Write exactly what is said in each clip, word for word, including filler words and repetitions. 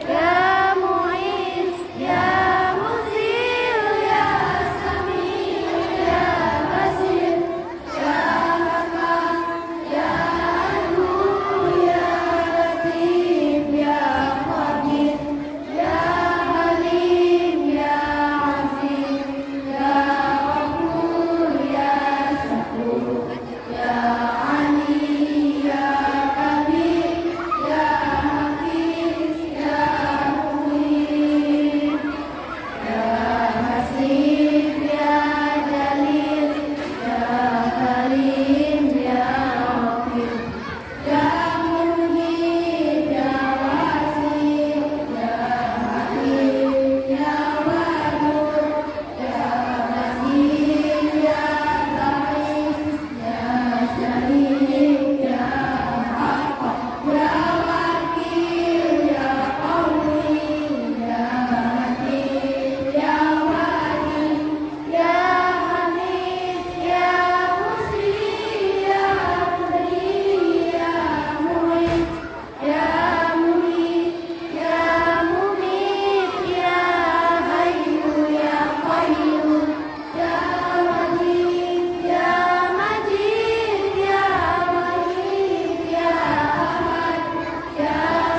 Ya Mu'izz, ya Muzil, ya Sami', ya Basir, ya Rahman, ya Alim, ya Latif, ya Khabir, ya Halim, ya Aziz, ya Ghafur, ya Syakur. Ya Ali, ya Kabir, ya Hafiz, ya Mu'in, ya Hasib, ya Jalil, ya Karim, ya Raqib, ya Mujib, ya Wasi', ya Halim, ya Wadud, ya Matin, ya Ba'i', ya Syarif, ya Haq, ya Wakil, ya Qawi, ya Matin, ya Wali, ya Hamid, ya Muhsin, ya Mubdi', ya Mu'id, ya Mumiet, ya Mumit, ya Hayyu, ya Qayyum, ya Wahid, ya Majid, ya Wahid, ya Ahad, ya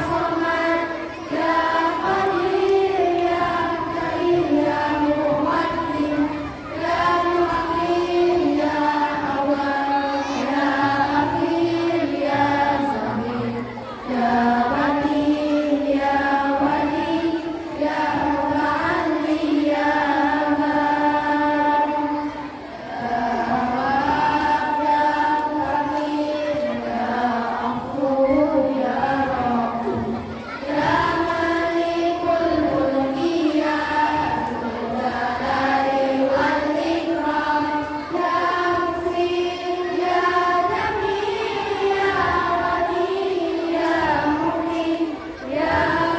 Samad, ya Qadir, ya Karim, ya Muqaddim, ya Muakhir, ya Awwal, ya Akhir, ya Zahir, ya Batin, ya Wali, ya Muta'alli, ya Baligh, ya Wahhab, ya Muqtadir, ya Ghafur, ya Rauf, ya Malikul Mulki, ya Dzul Jalali wal Ikram, ya Muhsin, ya Jamil, ya Wali, ya Muqim, ya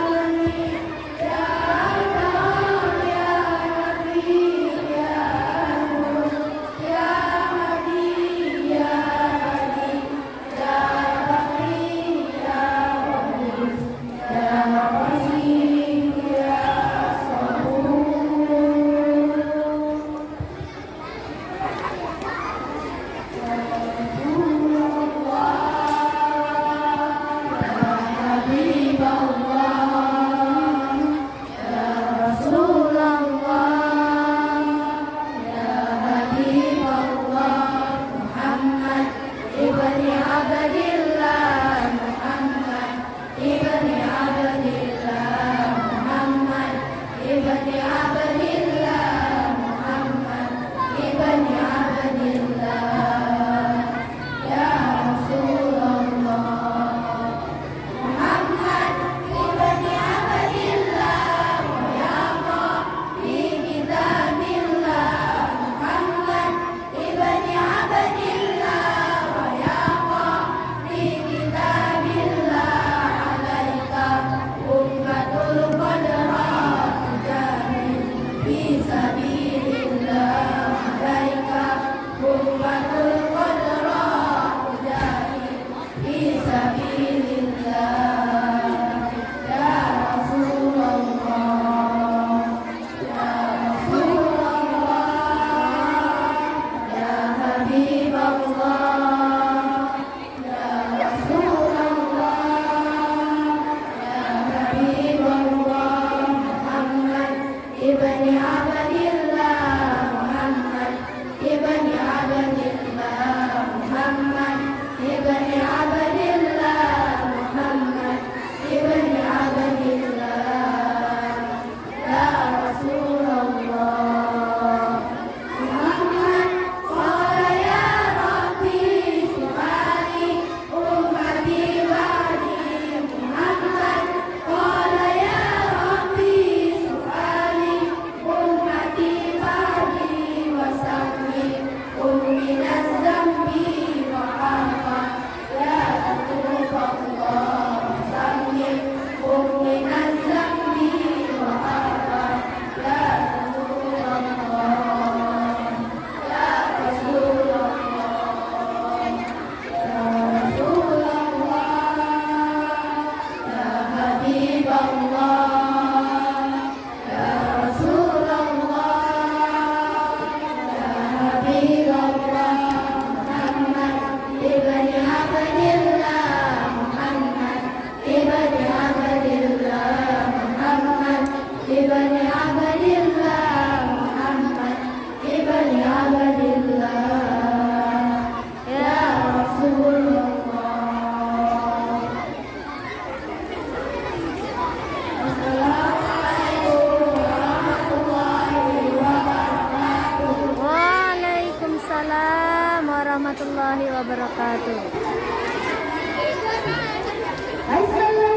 Mani', ya Adnan, ya Nafi, ya Nur, ya Hadi, ya Badi', ya Bakhri, ya Mu'izz, ya Rasyid, ya Sabur. Ibni Abdillah Muhammad, Ibni Abdillah Muhammad, Ibni Abdillah Muhammad, Ibni Abdillah. Ya Rasulullah. Muhammad Ibni Abdillah, wa yabqa fi kitabillah. Muhammad Ibni Abdillah, wa yabqa fi kitabillah. Alaika ummatul qadra tujahid fi sabilillah. Alaika ummatul qadra tujahid fi sabilillah. Ya Rasulullah. Ya Rasulullah, ya Habiballah, ya Assalamualaikum.